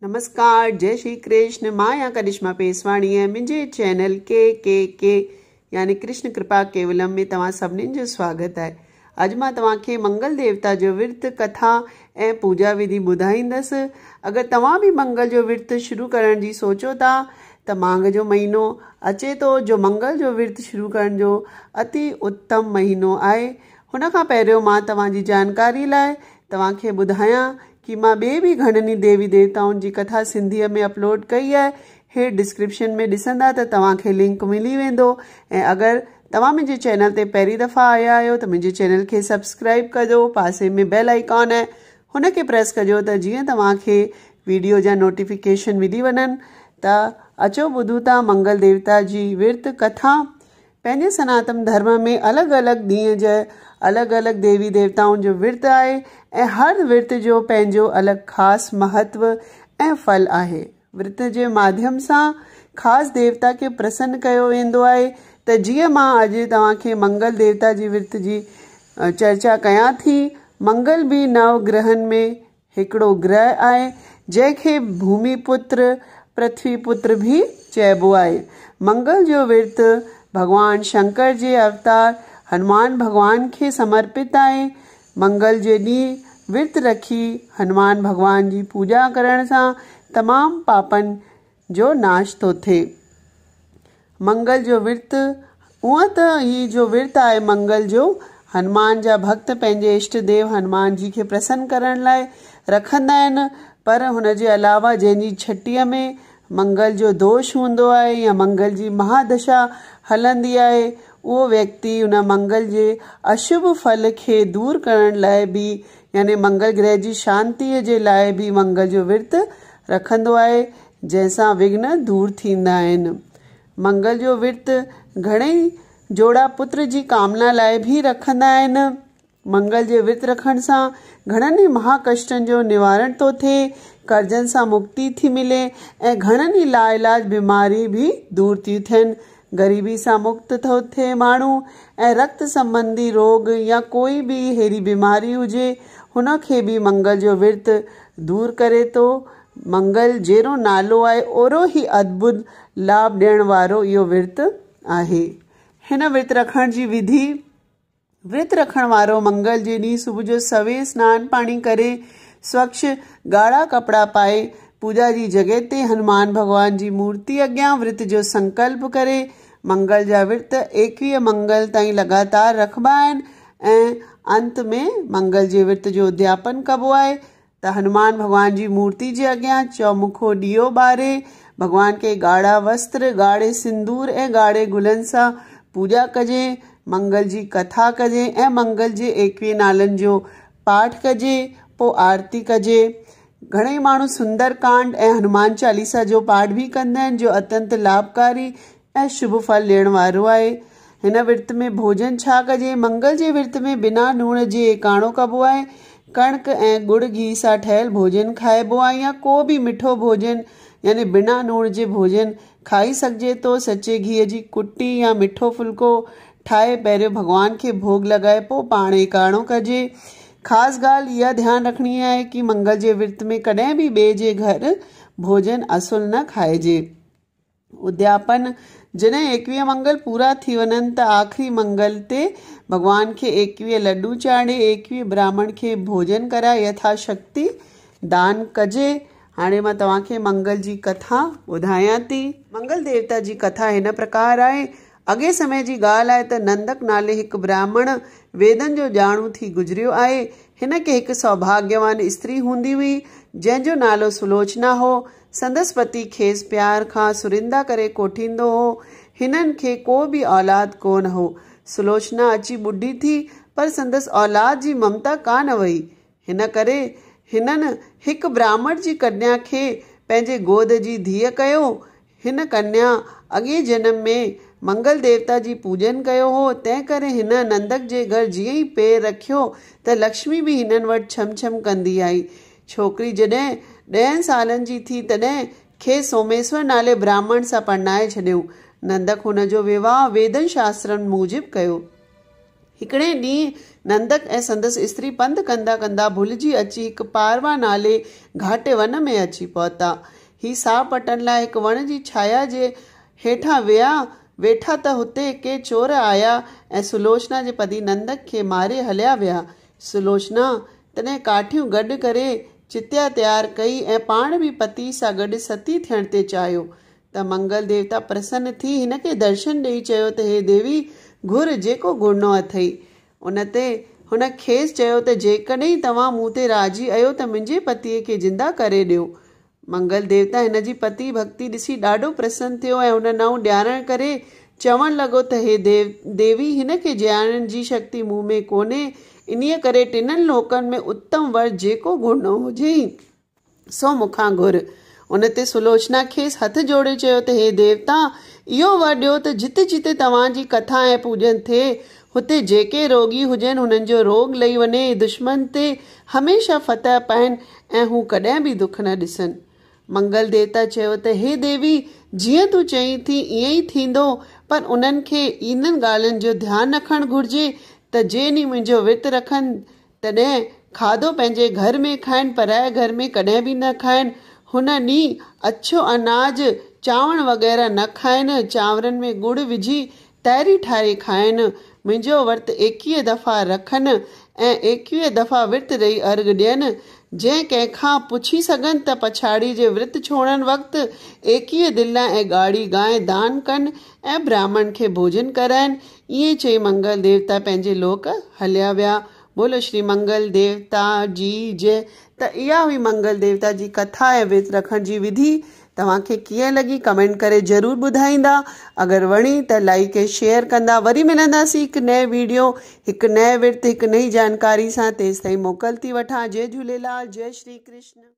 نمسڪار جئي شري ڪرشن مان آهيان ڪرشما پيسواڻي ۽ منهنجي چينل ڪي ڪي ڪي يعني ڪرشن ڪرپا ڪيولم ۾ توهان سڀنين جو سواگت آهي. اڄ مان توهان کي منگل ديوتا جو ورت ڪٿا ۽ پوڄا وڌي ٻڌائيندس. اگر توهان به منگل جو ورت شروع ڪرڻ جي سوچو ٿا ته مانگهه جو مهينو اچي ٿو جو منگل جو ورت شروع ڪرڻ جو اتي اتم مهينو آهي. هن کان پهريون مان توهان جي جانڪاري لاء توهان کي ٻڌايان ڪي مان ٻئي به گهڻن ئي ديوي ديوتائن جي ڪٿا سنڌيء ۾ اپلوڊ ڪئي آهي هيٺ ڊسڪرپشن ۾ ڏسندا ته توهان کي لنڪ ملي ويندو ۽ اگر توهان منهنجي چينل تي پهرين دفعا آيا آهيو ته منهنجي چينل کي سبسڪرائب ڪجو پاسي ۾ بيل آئيڪان آهي هن کي پريس ڪجو ته جيئن توهان کي ويڊيو جا نوٽيفڪيشن ملي وڃن ته اچو ٻڌون ٿا منگل ديوتا جي ورت ڪٿا. پنهنجي سناتن ڌرم ۾ الڳ الڳ ڏينهن جي الڳ الڳ ديوي ديوتائن جو ورت آهي ۽ هر ورت جو پنهنجو الڳ خاص مهتو ۽ ڦل آهي. ورت جي ماڌيم سان خاص ديوتا کي پرسن ڪيو ويندو آهي ته جيئن مان اڄ توهان کي منگل ديوتا جي ورت جي چرچا ڪيان ٿي. منگل به نو گرهن ۾ هڪڙو گرهه آهي، جنهن کي ڀومي پتر، پرٿوي پتر به چئبو آهي. منگل جو ورت ڀڳوان شنڪر جي اوتار هنومان ڀڳوان کي سمرپت آهي. منگل جي ڏينهن ورت رکي هنومان ڀڳوان جي پوڄا ڪرڻ سان تمام پاپن جو ناش ٿو ٿئي. منگل جو ورت، هونء ته هي جو ورت آهي منگل جو، هنمان جا ڀڳت پنهنجي اشٽ ديو هنمان جي کي پرسن ڪرڻ لاء رکندا آهن، پر هن جي علاوه جنهن جي ڇٽيء ۾ منگل جو دوش هوندو آهي يا منگل جي مهادشا هلندي آهي، اهو ويڪتي ان منگل جي اشڀ ڦل کي دور ڪرڻ لاء به يعني منگل گرهه جي شانتيء جي لاء به منگل جو ورت رکندو آهي، جنهن سان وگهن دور ٿيندا آهن. منگل جو ورت گهڻئي جوڙا پتر جي ڪامنا لاء به رکندا آهن. منگل جي ورت رکڻ سان گهڻن ئي مها ڪشٽن جو نوارڻ ٿو ٿئي، قرضن سان مڪتي ٿي ملي ۽ گهڻن ئي لاعلاج بيماري به دور ٿيون ٿين. غريبي سان مڪت ٿو ٿئي ماڻهو ۽ رڪت سنٻنڌي روڳ يا ڪوئي به ههڙي بيماري هجي هن کي به منگل جو ورت دور ڪري ٿو. منگل جهڙو نالو آهي اوهڙو ئي ادڀت لاڀ ڏيڻ وارو اهو ورت آهي. هن ورت رکڻ جي وڌي، ورت رکڻ وارو منگل جي ڏينهن صبح جو سوير سنان پاڻي ڪري سوڇ ڳاڙها ڪپڙا پائي پوڄا جي جڳهه تي هنومان ڀڳوان جي مورتي اڳيان ورت جو سنڪلپ ڪري منگل جا ورت 21 منگل تائين لڳاتار رکبا آهن ۽ انت ۾ منگل جي ورت جو ادياپن ڪبو آهي ته هنومان ڀڳوان جي مورتي جي اڳيان چؤمکو ڏيئو ٻاري، ڀڳوان کي ڳاڙها وستر، ڳاڙهي سندور ۽ ڳاڙهي گلن سان پوڄا ڪجي، منگل جي ڪٿا ڪجي ۽ منگل جي 21 نالن جو پاٺ ڪجي، پوء آرتي ڪجي. گهڻئي ماڻهو سندر ڪانڊ ۽ هنومان چاليسا جو پاٺ به ڪندا آهن، جو اتينت لاڀڪاري ۽ شڀ ڦل ڏيڻ وارو آهي. هن ورت ۾ ڀوڄن ڇا ڪجي؟ منگل جي ورت ۾ بنا لوڻ جي ايڪاڻو ڪبو آهي. ڪڻڪ ۽ ڳڙ گيهه سان ٺهيل ڀوڄن کائبو آهي يا ڪو به مٺو ڀوڄن يعني بنا لوڻ جي ڀوڄن کائي سگهجي ٿو. سچي گيهه جي ڪٽي يا مٺو ڦلڪو ٺاهي پهريون ڀڳوان کي ڀوڳ لڳائي پوء پاڻ ايڪاڻو ڪجي. خاص ڳالهه اها ڌيان رکڻي آهي ڪي منگل جي ورت ۾ ڪڏهن به ٻئي جي گهر ڀوڄن اصل نه کائجي. ادياپن، جڏهن 21 منگل پورا ٿي وڃن ته آخري منگل تي ڀڳوان کي 21 لڏون چاڙهي 21 براهمڻ کي ڀوڄن ڪرائي يٿا شڪتي دان ڪجي. هاڻي مان توهان کي منگل جي ڪٿا ٻڌايان ٿي. منگل ديوتا جي ڪٿا هن پرڪار آهي. اڳئين سمي جي ڳالهه آهي ته نندڪ نالي هڪ براهمڻ ويدن جو ڄاڻو ٿي گذريو آهي. هن کي هڪ سوڀاڳيوان استري هوندي هئي، جنهن جو نالو سلوچنا هو. سندس پتي کيس پيار کان سريندا ڪري ڪوٺيندو هو. هنن کي ڪو به اولاد ڪونه هو. سلوچنا اچي ٻڍي ٿي، پر سندس اولاد جي ممتا ڪانه وئي. هن ڪري هنن هڪ براهمڻ جي ڪنيا کي پنهنجي گود جي ڌيء ڪيو. هن ڪنيا اڳئين جنم ۾ منگل ديوتا جي پوڄن ڪيو هو، تنهن ڪري هن نندڪ جي گهر جيئن ئي پير رکيو ته لڪشمي به هنن وٽ ڇم ڇم ڪندي آئي. ڇوڪري جڏهن ڏهن سالن جي ٿي تڏهن کيس سوميسور نالي براهمڻ سان پرڻائي ڇڏيائون. نندڪ هن جو وواهه ويدن شاسترن موجب ڪيو. هڪڙي ڏينهن نندڪ ۽ سندس استري پنڌ ڪندا ڪندا ڀلجي اچي هڪ پاروا نالي گهاٽي ون ۾ اچي پهتا. هي ساهه پٽڻ لاء هڪ وڻ جي ڇايا جي هيٺان ويا ويٺا ته هتي ڪي چور آيا ۽ سلوچنا جي پتي نندڪ کي ماري هليا ويا. سلوچنا تڏهن ڪاٺيون گڏ ڪري چتيا تيار ڪئي ۽ پاڻ به پتي سان گڏ ستي ٿيڻ تي چاهيو ته منگل ديوتا پرسن ٿي هن کي درشن ڏيئي چيو ته هي ديوي گهر جيڪو گهرڻو اٿئي. ان تي هن کيس چيو ته جيڪڏهن توهان مون تي راضي اهيو ته منهنجي پتيء کي زنده ڪري ڏيو. منگل ديوتا هن جي پتي ڀڳتي ڏسي ڏاڍو پرسن ٿيو ۽ هن ڏانهن ڏيارڻ ڪري چوڻ لڳو ته هي ديوي هن کي جيارڻ جي شڪتي مون ۾ ڪونهي، انهيء ڪري ٽنهن لوڪن ۾ اتم ور جيڪو گهرڻو هجئي. سو مون کان گهر. ان تي سلوچنا کيس هٿ جوڙي چيو ته هي ديوتا! اهو ور ڏيو ته جتي جتي توهان جي ڪٿا ۽ پوڄن ٿئي، هتي جيڪي روڳي هجن هنن جو روڳ لهي وڃي، دشمن تي هميشه فتح پائن ۽ هو ڪڏهن به دک نه ڏسن. منگل ديوتا چيو ته هي ديوي! جيئن تون چئين ٿي ائين ئي ٿيندو، پر انهن کي انهن ڳالهين جو ڌيان رکڻ گهرجي ته جي ڏينهن منهنجو ورت رکن تڏهن کاڌو پنهنجي گهر ۾ کائن، پرائي گهر ۾ ڪڏهن به نه کائن. هن ڏينهن اڇو اناج، چانور وغيره نه کائن، چانورن ۾ ڳڙ وجهي تئري ٺاهي کائن. منهنجو ورت 21 دفعا رکن ۽ 21 دفعا ورت رهي ارگهه ڏين. جي ڪنهن کان پڇي سگهن ته پڇاڙي جي ورت ڇوڙڻ وقت 21 دلا ۽ ڳاڙهي گانء دان ڪن ۽ براهمڻ کي ڀوڄن ڪرائن. ائين چئي منگل ديوتا پنهنجي لوڪ هليا ويا. بولو شري منگل ديوتا جي جئه. ته اها هئي منگل ديوتا جي ڪٿا ۽ ورت رکڻ جي وڌي. توهان کي ڪيئن لڳي ڪمينٽ ڪري ضرور ٻڌائيندا. اگر وڻي ته لائيڪ ۽ شيئر ڪندا. وري ملنداسين هڪ نئين ويڊيو، هڪ نئين ورت، هڪ نئين جانڪاري سان. تيستائين موڪل ٿي وٺان. جئه جهوليلال، جئه شري ڪرشن.